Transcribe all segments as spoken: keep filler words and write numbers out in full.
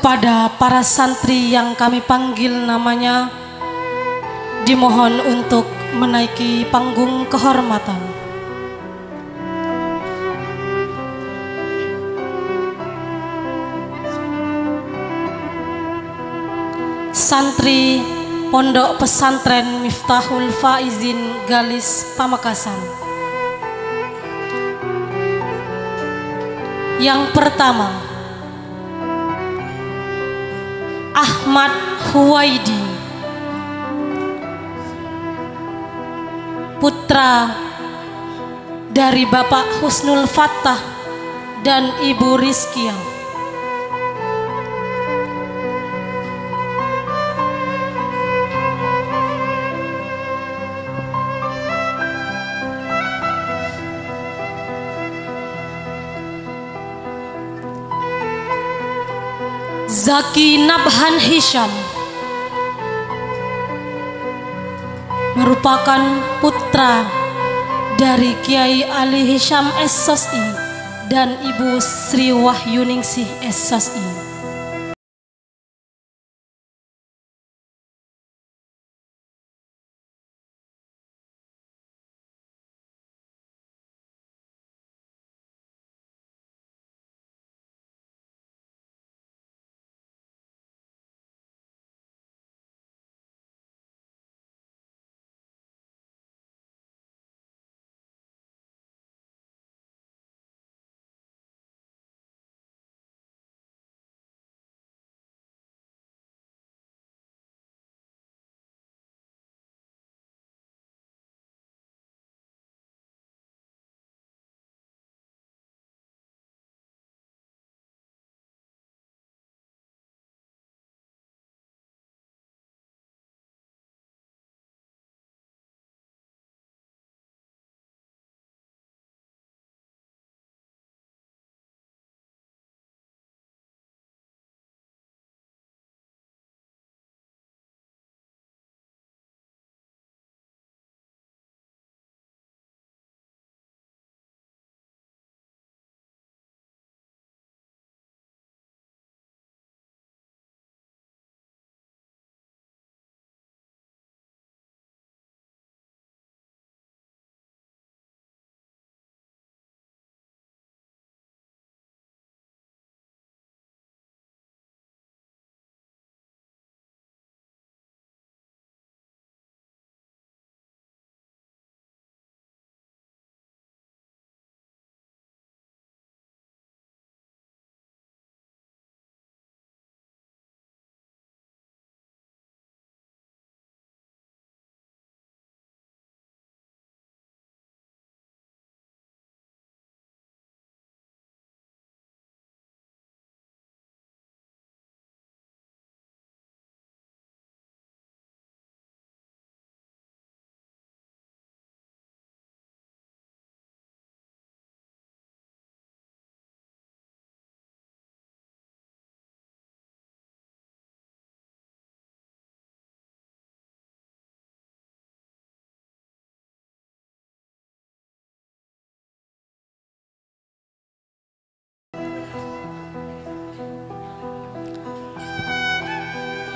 Pada para santri yang kami panggil namanya, dimohon untuk menaiki panggung kehormatan. Santri Pondok Pesantren Miftahul Faizin Galis Pamekasan. Yang pertama, Ahmad Huwaidi, putra dari Bapak Husnul Fattah dan Ibu Rizkia. Zaki Nabhan Hisham merupakan putra dari Kiai Ali Hisham S S I dan Ibu Sri Wahyuningsih S S I.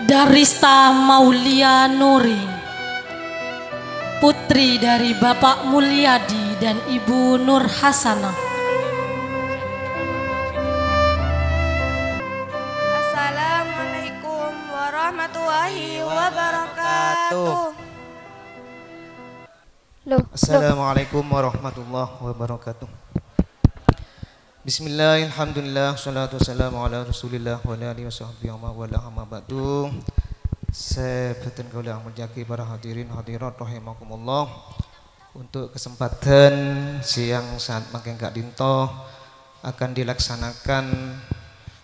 Darista Maulia Nuri, putri dari Bapak Mulyadi dan Ibu Nur Hasanah. Assalamualaikum warahmatullahi wabarakatuh. Loh, loh. Assalamualaikum warahmatullahi wabarakatuh. Bismillah, alhamdulillah, salatu wassalamu ala rasulillah wa ala alihi wa sahbihi wa man wala, amma ba'du. Sè bhâdhân kaulâ amoljâ'aghi para hadirin hadirat rahimakumullah. Untuk kesempatan siang saat mangkèn ka'dinto akan dilaksanakan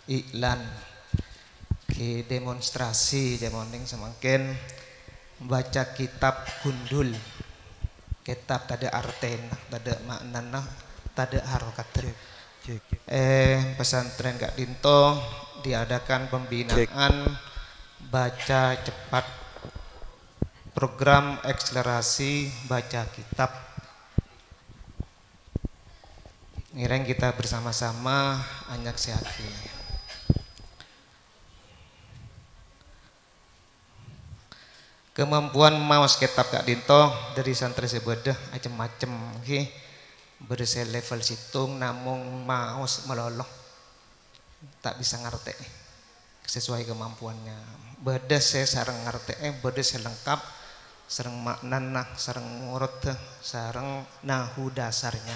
iklan Ghi demonstrasi jhâ' monèng samangkèn, baca kitab gundul. Kitab tadâ' artèna, tadâ' ma'nana, tadâ' harokatta. Cek, cek. Eh, pesantren ka'dinto diadakan pembinaan baca cepat, program akselerasi baca kitab. Ngèrèng kita bersama-sama anyaksèaghi. Kemampuan maos kètab ka'dinto dhâri santrè sè bâdâ cem-macem, ngghi. Bâdâ sè level sèttong namong maos malolo. Ta' bisa ngartè'è sesuai kemampuannya. Bâdâ sè sareng ngartè'è, bâdâ sè lengkap sareng ma'nana, sareng ngoroddhâ, sareng nahu dasarnya.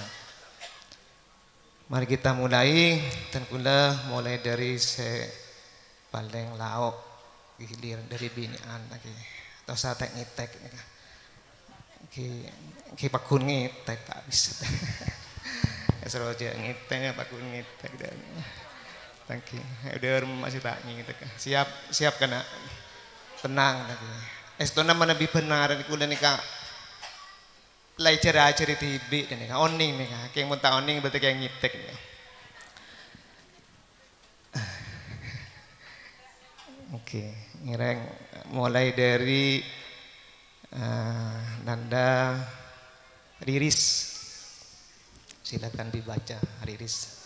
Mari kita mulai, dan kaulâ mulai dhâri sè palèng lao', ghilir dhâri binè'an lagi. Tosa ta' ngètèk nèka. Ghi, ghi paggun ngètèk, ta' bisa. Èsoro jhâ' ngètèk, paggun ngètèk. Tangki, udah masih ta' ngètèk. Siap, siap, kana'. Tenang, tangki. Èstona manabi bhender kaulâ nèka. La èjhâr-ajhâri dhibi' nèka, onèng nèka. Kèng mon ta' onèng berarti kèng ngètèk nèka. Oke, ngèrèng mulai dari, eh, Nanda Riris. Silakan dibaca, Riris.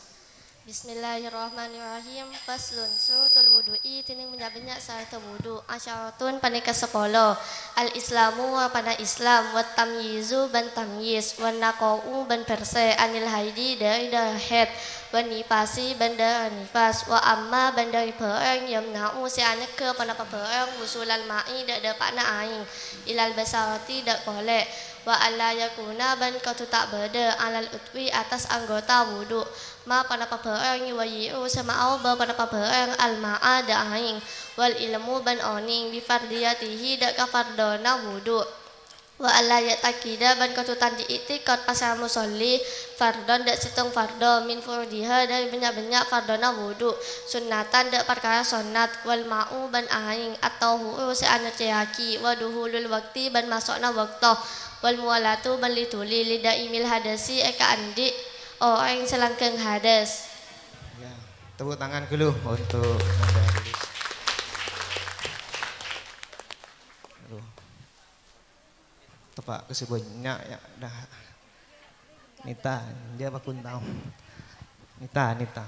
Bismillahirrahmanirrahim. Faslun, syurutul wudu'i, dènèng bânnya'-bânnya' sarat wudu'. Asyaratun, panèka sapolo. Al-Islamu, ropana Islam, wat tamyizu, bân tamyiz, wan naqa'u, bân bersè, anil haidi, dhâri dârâ haid, wan nifasi, bân dârâ nifas, wa amma, bân dhâri bhârâng, yamna'u, sè anyegghâ ponapa bhârâng, wusulal ma'i, dâ'-dâpa'na aèng, ilal basarati, dâ' kolè', wa alla yakuna, bân kodhu ta' bâdâ, alal udwi, attas anggota wudu'. Ma ponapa bhârâng yuwayyi'u sè maobâ ponapa bhârâng al-ma'a dâ' aèng, wal ilmu bân onèng, bi fardhiyatihi dâ' ka fardhona wudu'. Wa alla ya'taqida bân kodhu ta' andi' i'tiqad pasèra musolli, fardhon dâ' sèttong fardhon, min furudhiha dâri bânnya'-bânnya' fardhona wudu', sunnatan dâ' parkara sonnat, wal ma'u bân aèng, at-tahuru sè anyocèyaghi, wa duhulul waqti bân maso'na bâkto, wal muwalatu bân li-dhuli, li daimil hadasi è kaandi' orèng sè langghâng hadas. Ya, tepuk tangan dulu untuk Nanda Rilis. Aduh. Tepa' ke si banyak ya. Dah. Nita, dia apa pun tahu. Nita, Nita.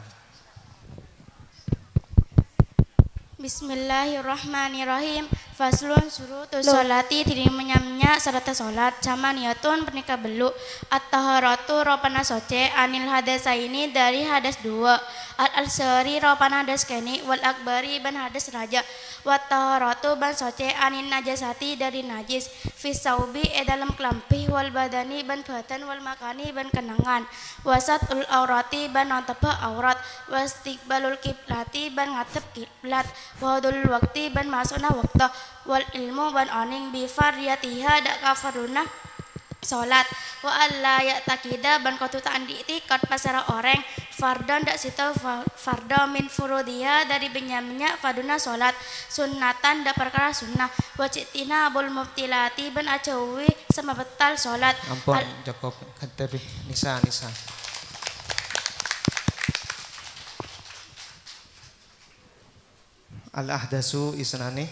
Bismillahirrahmanirrahim. Faslun, syurutus sholati, dènèng bânnya'-bânnya' saratna sholat, samaniyatun, panèka bâllu', at-taharatu, ropana socè, anil hadasaini, dâri hadas duwâ', al-asghari, ropana hadas kènè', wal akbari, bân hadas rajâ, wat taharatu, bân socè, anin najasati, dâri najis, fis saubi, è dâlem kalambhi, wal badani, bân bâdân, wal makani, bân kennengngan, wa satrul aurati, bân nontobbhâ aurat, wa istiqbalul kiblati, bân ngadhep kiblat, wa hudhurul waqti, bân maso'na bâkto, wal ilmu, bân onèng, bi fardhiyatiha, dâ' ka fardhuna sholat, wa alla ya'taqida, bân kodhu ta' andi' i'tiqad pasèra orèng, fardhon dâ' sèttong fa-, fardhon min furudhiha dâri bânnya'-bânnya' fardhuna sholat, sunnatan dâ' parkara sunnah, wajtinabul mubtilati, bân ajhâuwi sè mabâtal sholat. Ampon, al- cokop. Ghântè bi. Nisa, Nisa. Al-ahdasu isnani.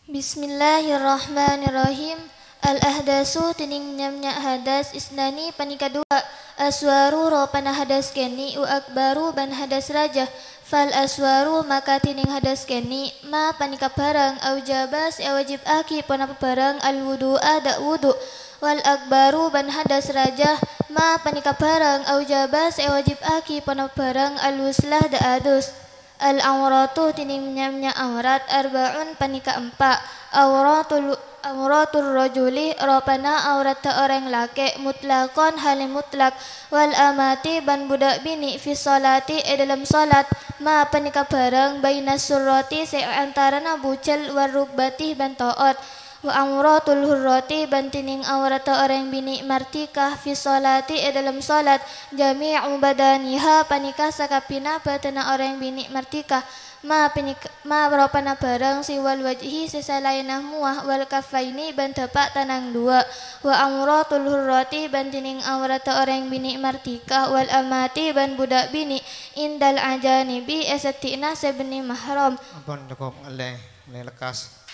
Bismillahirrahmanirrahim. Al-ahdasu, dènèng bânnya'-bânnya' hadas, isnani, panèka duwâ'. Asgharu, ropana hadas kènè', wa akbaru, bân hadas rajâ. Fal asgharu, maka dènèng hadas kènè', ma, panèka bhârâng, aujaba, sè awajibaghi ponapa bhârâng, al-wudu'a, dâ' wudu'. Wal akbaru, bân hadas rajâ, ma, panèka bhârâng, aujaba, sè awajibaghi ponapa bhârâng, al-ghusla, dâ' adus. Al-auratu, dènèng bânnya'-bânnya' aurat, arba'un, panèka empa'. Auratul, auratur rajuli, ropana auratta orèng lakè', mutlaqan, hale mutlak, wal amati, bân budhâk binè', fis sholati, è dâlem sholat, ma, panèka bhârâng, bainas surrati, sè è antarana bujâl, war rukbati, bân to'ot. Wa auratul hurrati, bân dènèng auratta orèng binè' mardhika, fis sholati, è dâlem sholat, jami'u badaniha, panèka sakabbhiyânna bhâdhânna orèng binè' mardhika, ma panèk-, ma ropana bhârâng siwal wajhi sè salaènna mowa, wal kaffaini, bân dâpa' tanang duwâ'. Wa auratul hurrati, bân dènèng auratta orèng binè' mardhika, wal amati, bân budhâk binè', indal ajanibi, è seddhi'na sè bânnè mahram. Ampon, cokop, ngalè, ngalè lekkas.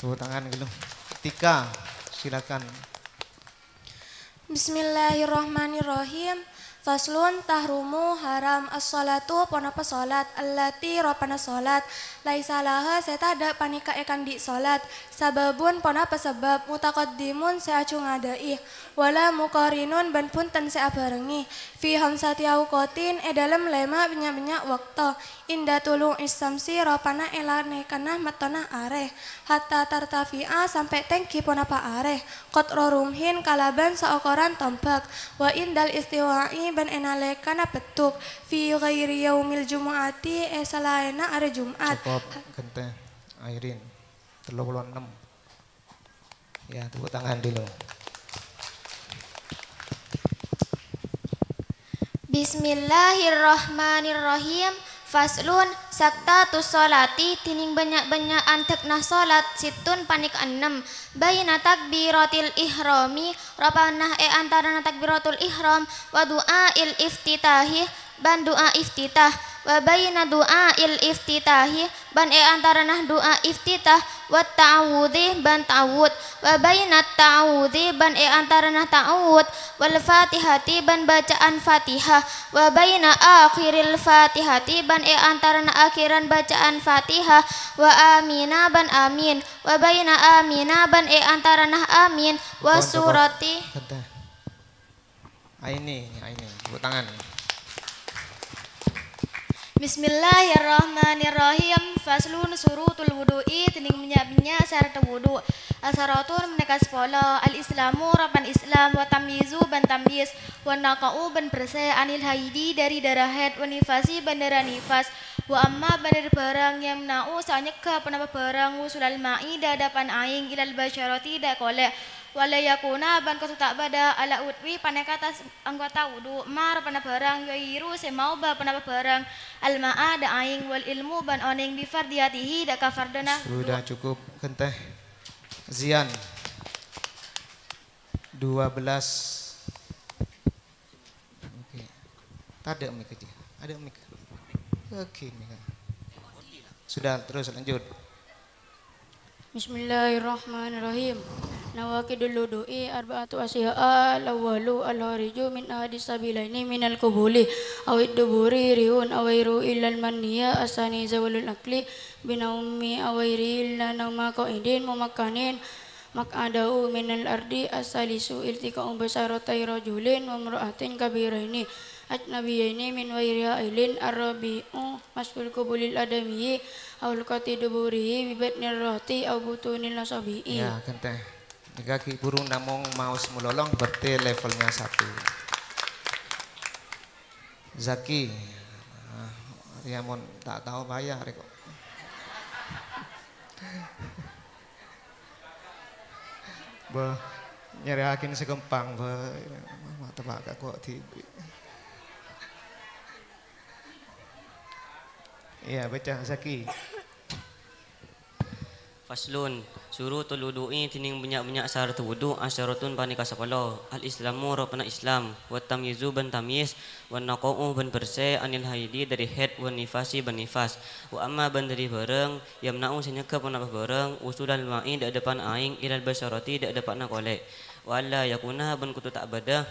Tepuk tangan dulu. Tika, silakan. Bismillahirrahmanirrahim. Faslun, tahrumu, haram, as-sholatu, ponapa sholat, allati, ropana sholat, laisa laha, sè tadâ' panèka èkandi' sholat, sababun, ponapa sabâb, mutaqaddimun, sè ajhu ngadâ'i, wala muqarinun, bân bhunten sè abhârengngè, fi khamsati awqatin, è dâlem lèma' bânnya'-bânnya' bâkto, inda tulu'is syamsi, ropana è lanèkanna mettona arè, hatta tartafi'a, sampè' tèngghi ponapa arè, qadra rumhin, kalabân saokoran tombhâk, wa indal istiwa'i, bân è nalèkana peddhuk, fi ghairi yaumil jumu'ati, è salaènna arè Jum'at. Cukup, ghântè. Airin, tello polo ennem. Ya, tepuk tangan dulu. Bismillahirrahmanirrahim. Faslun, saktatus sholati, dhinèng bânnya'-bânnya'an dhâkna sholat, sittun panèka ennem. Baina takbiratil ihrami, ropana è antarana takbiratul ihram, wa du'ail iftitahi, bân du'a iftitah, wa baina du'ail iftitahi, bân è antarana du'a iftitah, wat ta'awudzi, bân ta'awud, wa baina ta'awudzi, bân è antarana ta'awud, wal fatihati, bân bacaan Fatihah, wa baina akhiril fatihati, bân è antarana akhiran bacaan Fatihah, wa amina, bân amin, wa baina amina, bân è antarana amin, wa Pon, Pon. Surati. Ghântè. Aini, Aini, tepuk tangan. Bismillahirrahmanirrahim. Faslun, syurutul wudu'i, dhinèng bânnya'-bânnya' saratna wudu'. Asyaratun panèka sapolo, al-islamu, ropana Islam, wa tamyizu, bân tamyiz, wa naqa'u, bân bersè, anil haidi, dâri dârâ haid, wa nifasi, bân dârâ nifas, wa amma, bân dâri bhârâng, yamna'u, sè anyegghâ ponapa bhârâng, wusulal ma'i, dâ'-dâpa'an aèng, ilal basyarati, dâ' kolè', Wala yakuna, bân kodhu ta' bâdâ, ala udwi, panèka attas anggota wudu', ma ropana bhârâng, yughayyiru, sè maobâ ponapa bhârâng, al-ma'a, dâ' aèng, wal ilmu, bân onèng, bi fardhiyatihi, dâ' kafardhâna wudu'. Sudah cukup, ghântè. Zian. Dua belas. Oke. Tadâ' mic aja. Ada mic. Oke, mic. Sudah, terus lanjut. Bismillahirrahmanirrahim. Nawaqidul wudu'i arba'atu asya'a, al-awwalu al-khariju min ahadis sabilaini minal qubuli, awid duburi, rihun, aw ghairu, illal maniyya, as-tsani zawalul aqli, binaumi, aw ghairihi, illa nauma qa'idin mumakkanin, maq'adahu minal ardi, as-salisu iltiqa'u basaratai rajulin wa imra'atin kabiraini ajnabiyaini min ghairi ha'ilin, ar-rabi'u massul qubulil adamiyyi aw halqati duburihi bi batnir ra'si aw butunil asabi'i. Ya, ghântè. Nèka ghi' buru namong maos malolo, berarti levelnya satu. Zaki. Ah, ya mon ta' tao bhâjâ rè kok. Bâh, nyarèaghin sè ghâmpang, bâh. Ma' teppa' ka ko' dhibi'. Iya, baca, Zaki. Faslun, syurutul wudu'i, dhinèng bânnya'-bânnya' sarat wudu', asyaratun panèka sapolo. Al-islamu, ropana Islam, wat tamyizu, bân tamyiz, wan naqa'u, bân bersè, anil haidi, dâri haid, wan nifasi, bân nifas. Wa amma, bân dâri bhârâng, yamna'u, sè nyegghâ ponapa bhârâng, wusulal ma'i, dâ'-dâpa'an aèng, ilal basyarati, dâ'-dâpa'na kolè'. Wa alla yakuna, bân kodhu ta' bâdâ,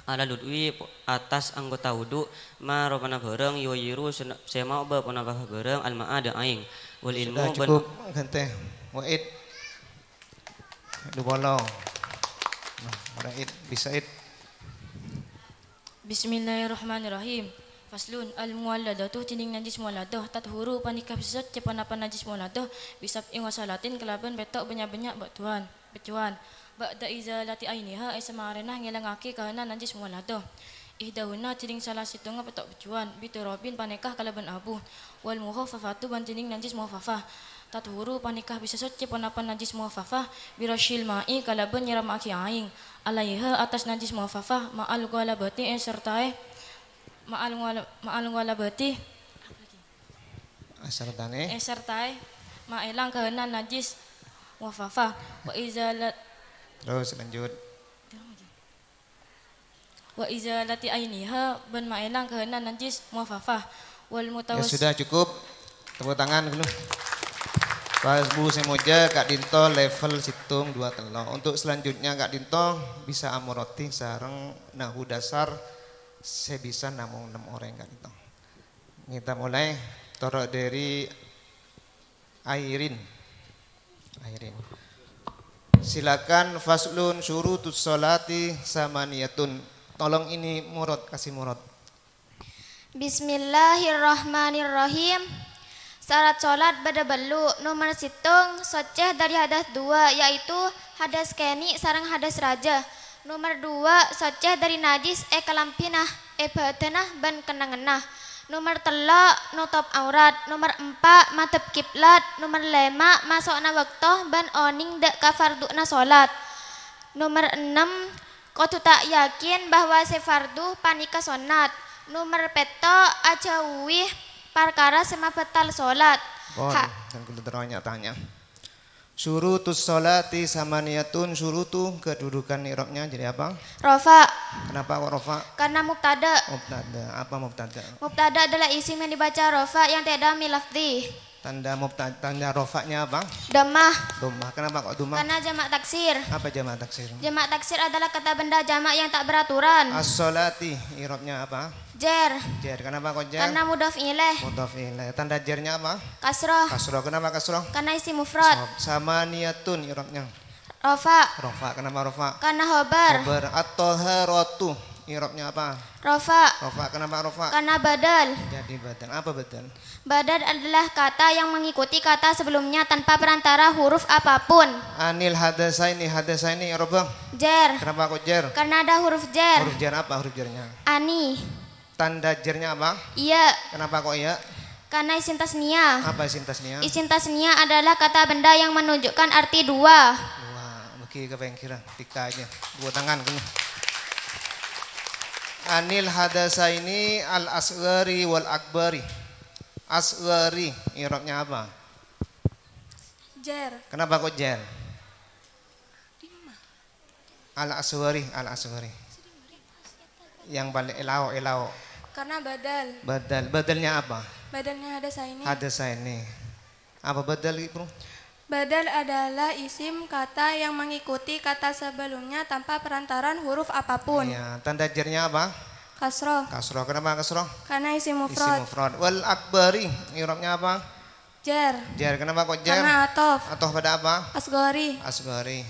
ala ludwi, attas anggota wudu', ma ropana bhârâng, yughayyiru, sè, sè maobâ ponapa bhârâng, al-ma'a, dâ' aèng. Wal ilmu. Sudah bân cukup, ghântè. Wa'id. Dua puluh. Nah, ora Id, bisa Id. Bismillahirrahmanirrahim. Faslun, al-muwalladatu, dhinèng najis muwalladah, tathuru, panèka bisa soccè ponapa najis muwalladah, bi sab'i ghasalatin, kalabân pètto' bânnya'-bânnya' bâdhuwân, pèjhuwân. Ba'da izalati ainiha, è samarèna ngèlangaghi kahènan najis muwalladah. Ihdahunna, dhinèng sala sèttongnga pètto' bâjhuwân, bi turabin, panèka kalabân abu, wal mukhaffafatu, bân dhinèng najis mukhaffafah. Tathuru, panèka bisa soccè ponapa najis mukhaffafah, bi rasyil ma'i, kalabân nyèrama'aghi aèng, alaiha, attas najis mukhaffafah, ma'al ghalabati, è sertaè, ma'al ghala-, ma'al ghalabati, Asartane. Eh, sertaè maèlang kahènan najis mukhaffafah. Wa izalat- Terus lanjut. Wa izalati ainiha, bân maèlang kahènan najis mukhaffafah. Wal Ya mutawas- sudah, cukup. Tepuk tangan dulu. Pas Bu Semoja, Kak Dinto, level sèttong, dua, tello. Untuk selanjutnya, Kak Dinto bisa amoroti sareng nahu dasar Sè bisa namong nem orèng ka'dinto. Kita mulai, toro' dâri Airin. Airin. Silakan, faslun syurutus sholati samaniyatun. Tolong ini Murad, kasih Murad. Bismillahirrahmanirrahim. Sarat sholat bâdâ bâllu'. Nomer sèttong, soccè dâri hadas duwâ', yaitu hadas kènè' sareng hadas rajâ. Nomer duwâ', soccè dâri najis è kalambhina, è bhâdhânna bân kennengnganna. Nomer tello', notop aurat. Nomer empa', madhep kiblat. Nomer lèma', maso'na bâkto bân onèng dâ' ka fardu'na sholat. Nomer ennem, kodhu ta' yakin bahwa sè fardu panèka sonnat. Nomer pètto', ajhâuwi parkara sè mabhâtal sholat. Pon, Ha- dan kudu terangnya tanya. Syurutus sholati samaniyatun syurutu, kedudukan i'rabnya jadi apa? Rofa. Kenapa kok rofa? Karena mubtada. Mubtada. Apa mubtada? Mubtada adalah isim yang dibaca rofa yang tiada min lafzi. Tanda mubta-, tanda rofanya apa? Dhammah. Dhammah. Kenapa kok dhammah? Karena jamak taksir. Apa jamak taksir? Jamak taksir adalah kata benda jamak yang tak beraturan. As-sholati, i'rabnya apa? Jer. Jer. Kenapa kok jer? Karena mudhof ilaih. Mudhof ilaih. Tanda jernya apa? Kasroh. Kasroh. Kenapa kasroh? Karena isim mufrad. Kasroh. Samaniyatun i'rabnya. Rofa. Rofa. Kenapa rofa? Karena khobar. Khobar. At-thaharatu, i'rabnya apa? Rofa. Rofa. Kenapa rofa? Karena badal. Jadi badal. Apa badal? Badal adalah kata yang mengikuti kata sebelumnya tanpa perantara huruf apapun. Anil hadasaini, hadasaini, i'rabnya? Jer. Kenapa kok jer? Karena ada huruf jer. Huruf jer apa huruf jernya? Ani. Tanda jernya apa? Iya. Kenapa kok iya? Karena isim tasniyah. Apa isim tasniyah? Isim tasniyah adalah kata benda yang menunjukkan arti dua. Wah, bagi ke pengkir, tiga aja. Dua tangan, kena. Anil hadasaini al-asghari wal akbari. Asghari, i'rabnya apa? Jer. Kenapa kok jer? Al-asghari, al-asghari. Yang paling elao, elao. Karena badal. Badal. Badalnya apa? Badalnya hadasaini. Hadasaini. Apa badal, Ibu? Badal adalah isim kata yang mengikuti kata sebelumnya tanpa perantaran huruf apapun. Iya, tanda jernya apa? Kasroh. Kasroh. Kenapa kasroh? Karena isim Isim mufrad. Mufrad. Wal akbari, i'rabnya apa? Jer. Jer. Kenapa kok jer? Karena atof. Atof pada apa? Asghari. Asghari.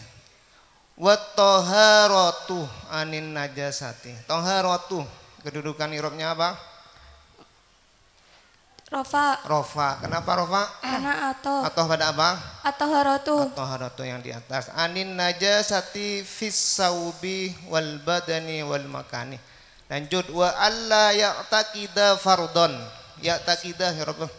Wat-thaharatu anin najasati. Thaharatu, kedudukan i'rabnya apa? Rofa. Rofa. Kenapa rofa? Karena atof. Atof pada apa? At-thaharatu. At-thaharatu yang di atas. Anin najasati fis saubi wal badani wal makani. Lanjut, wa alla ya'taqida fardhon. Ya'taqida, i'rabnya?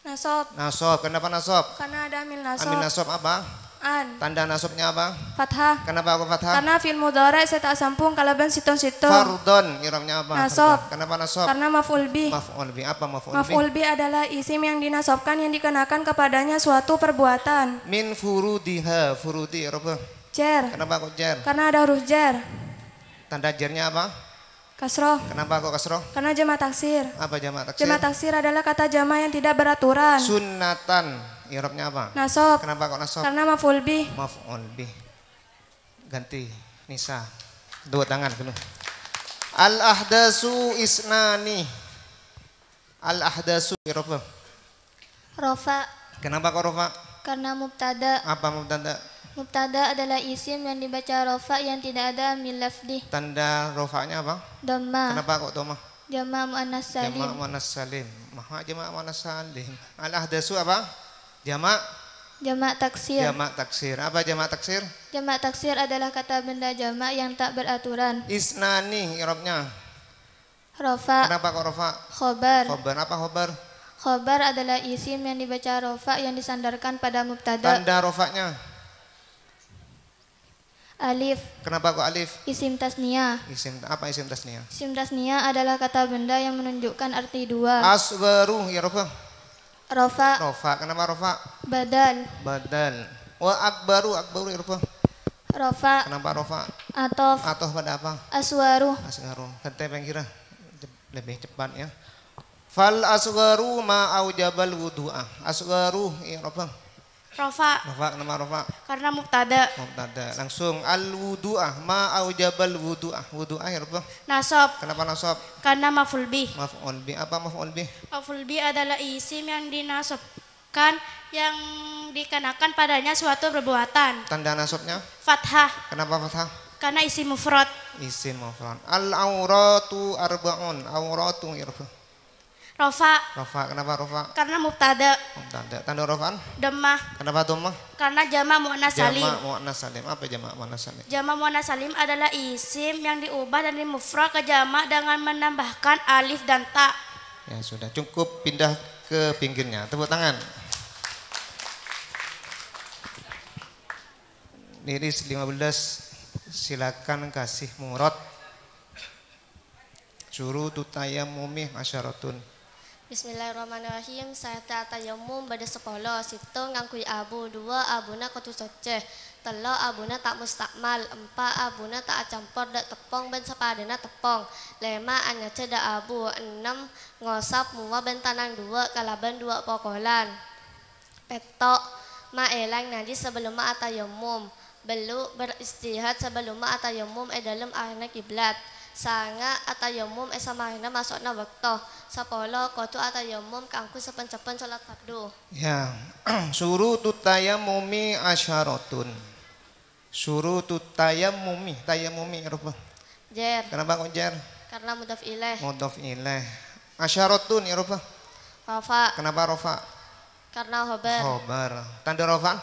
Nasab. Nasab. Kenapa nasab? Karena ada amil nasab. Amil nasab apa? An. Tanda nasabnya apa? Fathah. Kenapa kok fathah? Karena fi'il mudhari' sè ta' sambhung kalabân sèttong-sèttong. Fardhon, i'rabnya apa? Nasab. Fardhon. Kenapa nasab? Karena maf'ul bih. Maf'ul bih. Apa maf'ul bih? Maf'ul bih adalah isim yang dinasabkan yang dikenakan kepadanya suatu perbuatan. Min furudiha, furudi, i'rabnya? Jer. Kenapa kok jer? Karena ada huruf jer. Tanda jernya apa? Kasroh. Kenapa kok kasroh? Karena jamak taksir. Apa jamak taksir? Jamak taksir adalah kata jamak yang tidak beraturan. Sunnatan. I'rabnya apa? Nasab. Kenapa kok nasab? Karena maf'ul bih. Maf'ul bih. Ganti. Nisa. Dua tangan dulu. Al-ahdasu isnani. Al-ahdasu i'rabnya? Rofa. Kenapa kok rofa? Karena mubtada. Apa mubtada? Mubtada adalah isim yang dibaca rofa yang tidak ada min lafdih. Tanda rofanya apa? Dhammah. Kenapa kok dhammah? Jamak muannas salim. Jamak muannas salim. Maha jamak muannas salim. Al-ahdasu apa? Jamak? Jamak taksir. Jamak taksir. Apa jamak taksir? Jamak taksir adalah kata benda jamak yang tak beraturan. Isnani i'rabnya? Rofa. Kenapa kok rofa? Khobar. Khobar. Apa khobar? Khobar adalah isim yang dibaca rofa yang disandarkan pada mubtada. Tanda rofanya? Alif. Kenapa kok alif? Isim tasniyah. Isim apa isim tasniyah? Isim tasniyah adalah kata benda yang menunjukkan arti dua. Asgharu, i'rabnya? Rofa. Rofa. Kenapa rofa? Badal. Badal. Wa akbaru, akbaru, i'rabnya? Rofa. Kenapa rofa? Atof. Atof pada apa? Asgharu. Asgharu. Ganti pengkir. Cep-, lebih cepat ya. Fal asgharu ma aujabal wudu'a. Asgharu, i'rabnya? Rofa. Rofa, kenapa rofa? Karena mubtada. Mubtada. Langsung, al-wudu'a. Ma aujabal wudu'a. Wudu'a, ya, rofa. Nasab. Kenapa nasab? Karena maf'ul bih. Maf'ul bih. Apa maf'ul bih? Maf'ul bih adalah isim yang dinasabkan, yang dikenakan padanya suatu perbuatan. Tanda nasabnya? Fathah. Kenapa fathah? Karena isim mufrad. Isim mufrad. Al-auratu arba'un. Auratu, ya, rofa. Rofa. Rofa, kenapa rofa? Karena mubtada. Mubtada. Tanda rofaan? Dhammah. Kenapa dhammah? Karena jamak muannas salim. Jamak muannas salim. Apa jamak muannas salim? Jamak muannas salim adalah isim yang diubah dari mufrad ke jamak dengan menambahkan alif dan ta. Ya sudah, cukup pindah ke pinggirnya. Tepuk tangan. Liris lima belas, silakan kasih Murad. Syurutut tayammumi asyaratun. Bismillahirrahmanirrahim. Syarat atayammum bâdâ sapolo. Sèttong ngangghuy abu. Duwâ', abuna kodhu soccè. Tello', abuna ta' musta'mal. Empa', abuna ta' acampor dâ' teppong bân sapadâna teppong. Lèma', anyajhâ dâ' abu. Ennem, ngosap mowa bân tanang duwâ' kalabân duwâ' pokolan. Pètto', maèlang najis sabellunna atayammum. Bellu', beristijhar sabellunna atayammum è dâlem arèna kiblat. Sanga', atayammum è samarèna maso'na bâkto. Sapolo, kodhu atayammum kaangghuy sapen-sapen shalat fardhu. Ya, syurutut tayammumi asyaratun. Syurutut tayammumi, tayammumi, rofa. Jer. Kenapa kok jer? Karena mudhaf ilaih. Mudhaf ilaih. Asyaratun, ya, rofa. Rofa. Kenapa rofa? Karena khobar. Khobar. Tanda rofa?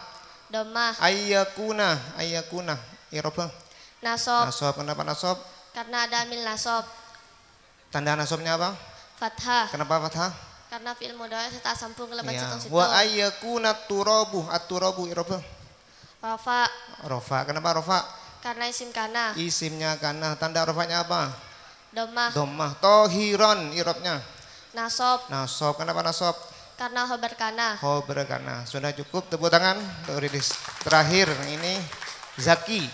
Dhammah. Ayyakuna, ayyakuna, ya, rofa. Nasab. Nasab, kenapa nasab? Karena ada amil nasab. Tanda nasabnya apa? Fathah. Kenapa fathah? Karena fi'il mudhari' sè ta' sambung kalabân Iya. Sèttong-sèttong. Wa ayyakuna turabu, at-turabu, i'rabnya? Rofa. Rofa. Kenapa rofa? Karena isim kana. Isimnya kana. Tanda rofanya apa? Dhammah. Dhammah. Tohiron, i'rabnya? Nasab. Nasab. Kenapa nasab? Karena khobar kana. Khobar kana. Sudah cukup, tepuk tangan untuk rilis terakhir ini. Zaki.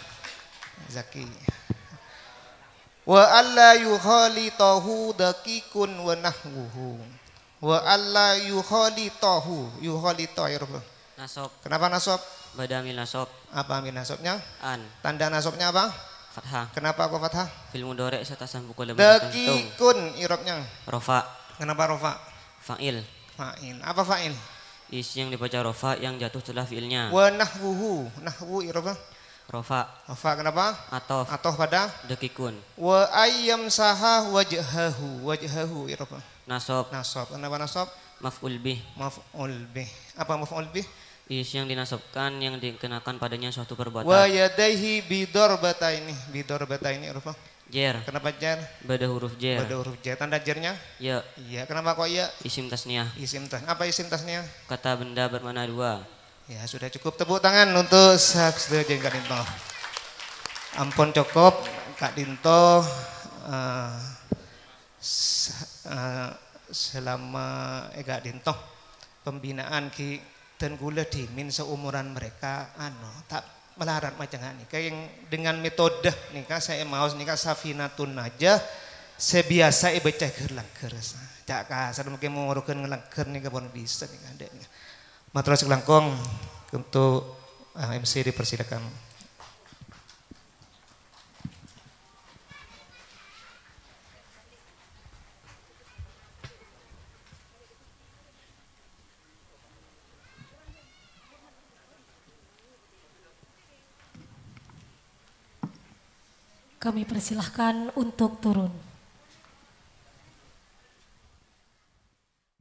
Zaki. Wa alla yukhalitahu daqiqun wa nahwuhu. Wa alla yukhalitahu. Yukhalita, ya, rofa. Nasab. Kenapa nasab? Bâdâ amil nasab. Apa amil nasabnya? An. Tanda nasabnya apa? Fathah. Kenapa kok fathah? Fi'il mudhari' sè ta' sambung kalabân sèttong-sèttong. Daqiqun, i'rabnya? Rofa. Kenapa rofa? Fa'il. Fa'il. Apa fa'il? Isim yang dibaca rofa yang jatuh setelah fi'ilnya. Wa nahwuhu. Nahwu, i'rabnya? Rofa. Rofa, kenapa? Atof. Atof pada? Daqiqun. Wa ayyamsaha wajhahu. Wajhahu, i'rabnya? Nasab. Nasab. Kenapa nasab? Maf'ul bih. Maf'ul bih. Apa maf'ul bih? Isim yang dinasabkan yang dikenakan padanya suatu perbuatan. Wa yadaihi bidharbataini. Bidharbataini, rofa. Jer. Kenapa jer? Bâdâ huruf jer. Bâdâ huruf jer. Tanda jernya? Ya. Iya. Kenapa kok iya? Isim tasniyah. Isim tas-, apa isim tasniyah? Kata benda bermakna dua. Ya, sudah cukup. Tepuk tangan untuk Ustaz Dojeng Kak Dinto. Ampun cukup, Kak Dinto, eh, s-, eh, selama, eh, Kak Dinto, pembinaan ki dan kula dhimin seumuran mereka, anu, ta' malarat macam ini. Kayak dengan metode nika, saya maos nika Safinatun Najah, sè biyasa èbâca ghâr-langghâr. Cak kasar mungkin mau ngorokan ngelanggar nika pun bisa nika, adek nika. Matur sè langkong untuk, eh, M C dipersilakan. Kami persilahkan untuk turun.